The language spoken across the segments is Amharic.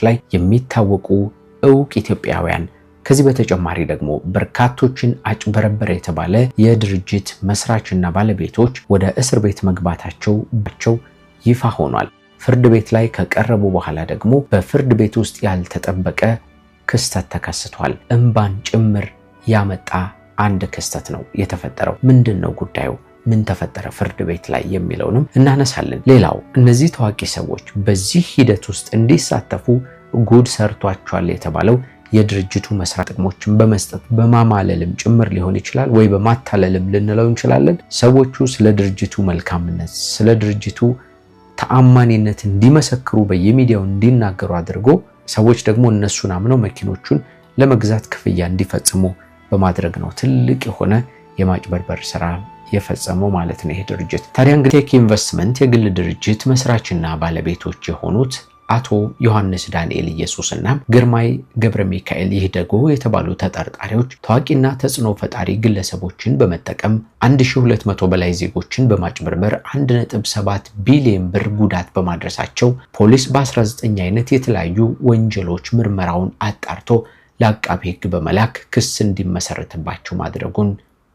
ላይ የሚታወቁ እውቅ ኢትዮጵያውያን፣ ከዚህ በተጨማሪ ደግሞ በርካቶችን አጭበረበረ የተባለ የድርጅት መስራችና ባለቤቶች ወደ እስር ቤት መግባታቸው ይፋ ሆኗል። ፍርድ ቤት ላይ ከቀረቡ በኋላ ደግሞ በፍርድ ቤት ውስጥ ያልተጠበቀ ክስተት ተከስቷል። እምባን ጭምር ያመጣ አንድ ክስተት ነው የተፈጠረው። ምንድን ነው ጉዳዩ? ምን ተፈጠረ ፍርድ ቤት ላይ የሚለውንም እናነሳለን። ሌላው እነዚህ ታዋቂ ሰዎች በዚህ ሂደት ውስጥ እንዲሳተፉ ጉድ ሰርቷቸዋል የተባለው የድርጅቱ መስራት ጥቅሞችን በመስጠት በማማለልም ጭምር ሊሆን ይችላል፣ ወይ በማታለልም ልንለው እንችላለን። ሰዎቹ ስለ ድርጅቱ መልካምነት፣ ስለ ድርጅቱ ተአማኒነት እንዲመሰክሩ በየሚዲያው እንዲናገሩ አድርጎ ሰዎች ደግሞ እነሱን አምነው መኪኖቹን ለመግዛት ክፍያ እንዲፈጽሙ በማድረግ ነው ትልቅ የሆነ የማጭበርበር ስራ የፈጸመው ማለት ነው ይሄ ድርጅት። ታዲያ እንግዲህ ቴክ ኢንቨስትመንት የግል ድርጅት መስራችና ባለቤቶች የሆኑት አቶ ዮሐንስ ዳንኤል ኢየሱስና ግርማይ ገብረ ሚካኤል ይህደጎ የተባሉ ተጠርጣሪዎች ታዋቂና ተጽዕኖ ፈጣሪ ግለሰቦችን በመጠቀም 1200 በላይ ዜጎችን በማጭበርበር 1.7 ቢሊዮን ብር ጉዳት በማድረሳቸው ፖሊስ በ19 አይነት የተለያዩ ወንጀሎች ምርመራውን አጣርቶ ለአቃቤ ሕግ በመላክ ክስ እንዲመሰረትባቸው ማድረጉን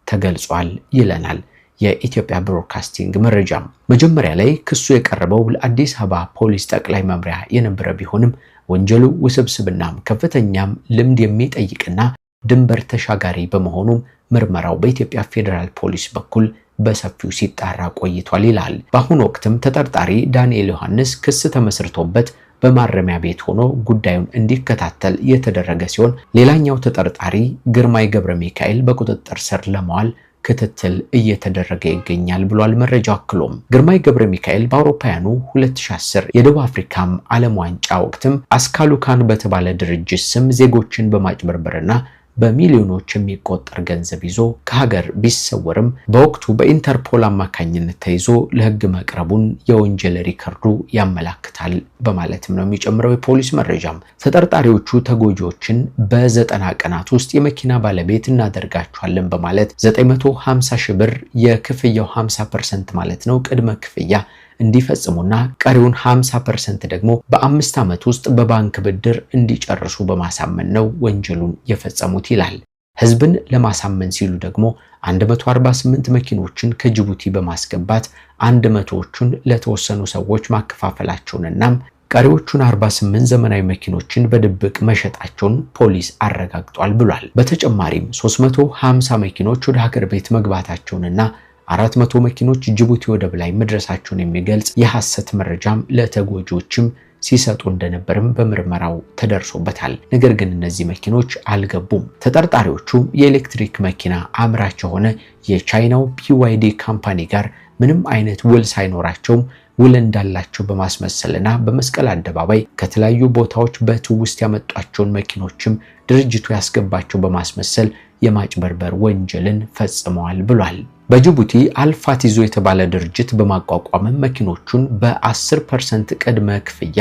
ተገልጿል ይለናል የኢትዮጵያ ብሮድካስቲንግ መረጃም። መጀመሪያ ላይ ክሱ የቀረበው ለአዲስ አበባ ፖሊስ ጠቅላይ መምሪያ የነበረ ቢሆንም ወንጀሉ ውስብስብናም ከፍተኛም ልምድ የሚጠይቅና ድንበር ተሻጋሪ በመሆኑም ምርመራው በኢትዮጵያ ፌዴራል ፖሊስ በኩል በሰፊው ሲጣራ ቆይቷል ይላል። በአሁኑ ወቅትም ተጠርጣሪ ዳንኤል ዮሐንስ ክስ ተመስርቶበት በማረሚያ ቤት ሆኖ ጉዳዩን እንዲከታተል የተደረገ ሲሆን፣ ሌላኛው ተጠርጣሪ ግርማይ ገብረ ሚካኤል በቁጥጥር ስር ለመዋል ክትትል እየተደረገ ይገኛል ብሏል መረጃው። አክሎም ግርማይ ገብረ ሚካኤል በአውሮፓውያኑ 2010 የደቡብ አፍሪካም ዓለም ዋንጫ ወቅትም አስካሉካን በተባለ ድርጅት ስም ዜጎችን በማጭበርበርና በሚሊዮኖች የሚቆጠር ገንዘብ ይዞ ከሀገር ቢሰወርም በወቅቱ በኢንተርፖል አማካኝነት ተይዞ ለሕግ መቅረቡን የወንጀል ሪከርዱ ያመላክታል በማለትም ነው የሚጨምረው የፖሊስ መረጃም። ተጠርጣሪዎቹ ተጎጂዎችን በ90 ቀናት ውስጥ የመኪና ባለቤት እናደርጋቸዋለን በማለት 950 ሺህ ብር የክፍያው 50% ማለት ነው ቅድመ ክፍያ እንዲፈጽሙና ቀሪውን 50% ደግሞ በ5 ዓመት ውስጥ በባንክ ብድር እንዲጨርሱ በማሳመን ነው ወንጀሉን የፈጸሙት ይላል። ህዝብን ለማሳመን ሲሉ ደግሞ 148 መኪኖችን ከጅቡቲ በማስገባት 100ዎቹን ለተወሰኑ ሰዎች ማከፋፈላቸውንና ቀሪዎቹን 48 ዘመናዊ መኪኖችን በድብቅ መሸጣቸውን ፖሊስ አረጋግጧል ብሏል። በተጨማሪም 350 መኪኖች ወደ ሀገር ቤት መግባታቸውንና 400 መኪኖች ጅቡቲ ወደብ ላይ መድረሳቸውን የሚገልጽ የሐሰት መረጃም ለተጎጂዎችም ሲሰጡ እንደነበርም በምርመራው ተደርሶበታል። ነገር ግን እነዚህ መኪኖች አልገቡም። ተጠርጣሪዎቹ የኤሌክትሪክ መኪና አምራች የሆነ የቻይናው BYD company ጋር ምንም አይነት ውል ሳይኖራቸውም ውል እንዳላቸው በማስመሰልና በመስቀል አደባባይ ከተለያዩ ቦታዎች በትውስት ያመጧቸውን መኪኖችም ድርጅቱ ያስገባቸው በማስመሰል የማጭበርበር ወንጀልን ፈጽመዋል ብሏል። በጅቡቲ አልፋቲዞ የተባለ ድርጅት በማቋቋም መኪኖቹን በ10% ቅድመ ክፍያ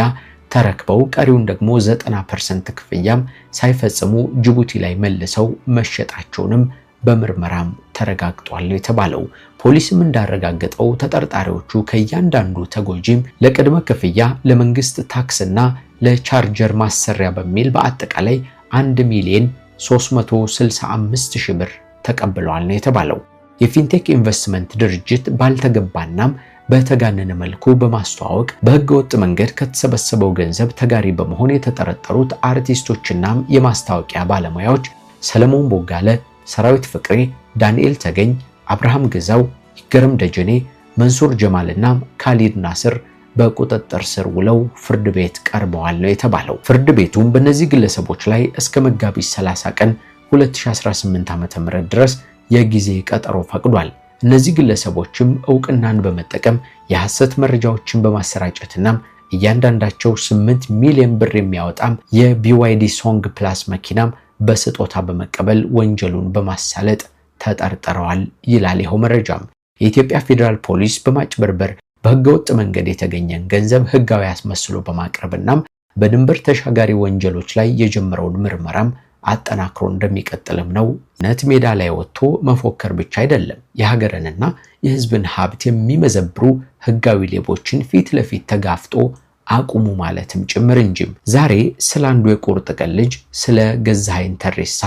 ተረክበው ቀሪውን ደግሞ 90% ክፍያም ሳይፈጽሙ ጅቡቲ ላይ መልሰው መሸጣቸውንም በምርመራም ተረጋግጧል የተባለው። ፖሊስም እንዳረጋገጠው ተጠርጣሪዎቹ ከእያንዳንዱ ተጎጂም ለቅድመ ክፍያ፣ ለመንግስት ታክስና ለቻርጀር ማሰሪያ በሚል በአጠቃላይ 1,365,000 ብር ተቀብለዋል ነው የተባለው። የፊንቴክ ኢንቨስትመንት ድርጅት ባልተገባናም በተጋነነ መልኩ በማስተዋወቅ በህገወጥ መንገድ ከተሰበሰበው ገንዘብ ተጋሪ በመሆን የተጠረጠሩት አርቲስቶችና የማስታወቂያ ባለሙያዎች ሰለሞን ቦጋለ፣ ሰራዊት ፍቅሬ፣ ዳንኤል ተገኝ፣ አብርሃም ግዛው፣ ይገረም ደጀኔ፣ መንሱር ጀማልና ካሊድ ናስር በቁጥጥር ስር ውለው ፍርድ ቤት ቀርበዋል ነው የተባለው። ፍርድ ቤቱም በእነዚህ ግለሰቦች ላይ እስከ መጋቢት 30 ቀን 2018 ዓ.ም ድረስ የጊዜ ቀጠሮ ፈቅዷል። እነዚህ ግለሰቦችም እውቅናን በመጠቀም የሐሰት መረጃዎችን በማሰራጨትና እያንዳንዳቸው 8 ሚሊዮን ብር የሚያወጣም የ BYD Song Plus መኪናም በስጦታ በመቀበል ወንጀሉን በማሳለጥ ተጠርጥረዋል ይላል ይኸው መረጃም። የኢትዮጵያ ፌዴራል ፖሊስ በማጭበርበር በህገወጥ መንገድ የተገኘን ገንዘብ ህጋዊ አስመስሎ በማቅረብናም በድንበር ተሻጋሪ ወንጀሎች ላይ የጀመረውን ምርመራም አጠናክሮ እንደሚቀጥልም ነው። ነት ሜዳ ላይ ወጥቶ መፎከር ብቻ አይደለም፣ የሀገርንና የህዝብን ሀብት የሚመዘብሩ ህጋዊ ሌቦችን ፊት ለፊት ተጋፍጦ አቁሙ ማለትም ጭምር እንጂም። ዛሬ ስለ አንዱ የቁርጥ ቀን ልጅ ስለ ገዛኸኝ ተሬሳ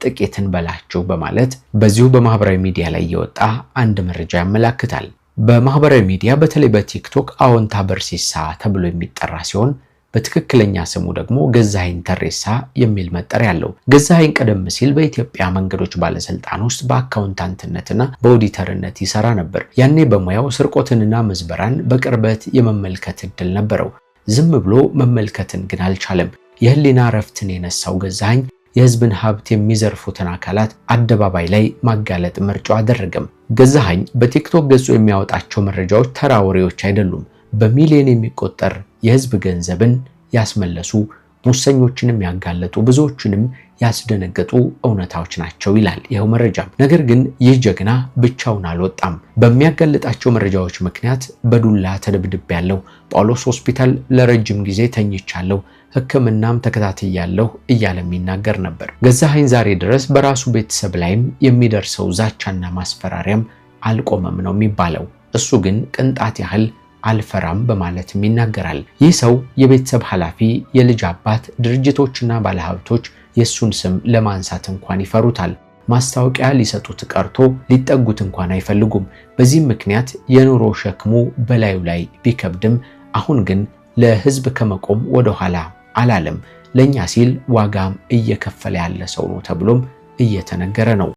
ጥቂትን በላችሁ በማለት በዚሁ በማህበራዊ ሚዲያ ላይ የወጣ አንድ መረጃ ያመላክታል። በማህበራዊ ሚዲያ በተለይ በቲክቶክ አዎንታ በርሲሳ ተብሎ የሚጠራ ሲሆን በትክክለኛ ስሙ ደግሞ ገዛኸኝ ተሬሳ የሚል መጠሪያ አለው። ገዛኸኝ ቀደም ሲል በኢትዮጵያ መንገዶች ባለስልጣን ውስጥ በአካውንታንትነትና በኦዲተርነት ይሰራ ነበር። ያኔ በሙያው ስርቆትንና ምዝበራን በቅርበት የመመልከት እድል ነበረው። ዝም ብሎ መመልከትን ግን አልቻለም። የህሊና እረፍትን የነሳው ገዛኸኝ የህዝብን ሀብት የሚዘርፉትን አካላት አደባባይ ላይ ማጋለጥ ምርጫው አደረገም። ገዛኸኝ በቲክቶክ ገጹ የሚያወጣቸው መረጃዎች ተራ ወሬዎች አይደሉም። በሚሊዮን የሚቆጠር የህዝብ ገንዘብን ያስመለሱ፣ ሙሰኞችንም ያጋለጡ፣ ብዙዎችንም ያስደነገጡ እውነታዎች ናቸው ይላል ይኸው መረጃ። ነገር ግን ይህ ጀግና ብቻውን አልወጣም። በሚያጋልጣቸው መረጃዎች ምክንያት በዱላ ተደብድቤያለሁ፣ ጳውሎስ ሆስፒታል ለረጅም ጊዜ ተኝቻለሁ፣ ሕክምናም ተከታትያለሁ እያለም ይናገር ነበር። ገዛኸኝ ዛሬ ድረስ በራሱ ቤተሰብ ላይም የሚደርሰው ዛቻና ማስፈራሪያም አልቆመም ነው የሚባለው። እሱ ግን ቅንጣት ያህል አልፈራም በማለትም ይናገራል። ይህ ሰው የቤተሰብ ኃላፊ፣ የልጅ አባት፣ ድርጅቶችና ባለሀብቶች የእሱን ስም ለማንሳት እንኳን ይፈሩታል። ማስታወቂያ ሊሰጡት ቀርቶ ሊጠጉት እንኳን አይፈልጉም። በዚህም ምክንያት የኑሮ ሸክሙ በላዩ ላይ ቢከብድም አሁን ግን ለሕዝብ ከመቆም ወደኋላ አላለም። ለኛ ሲል ዋጋም እየከፈለ ያለ ሰው ነው ተብሎም እየተነገረ ነው።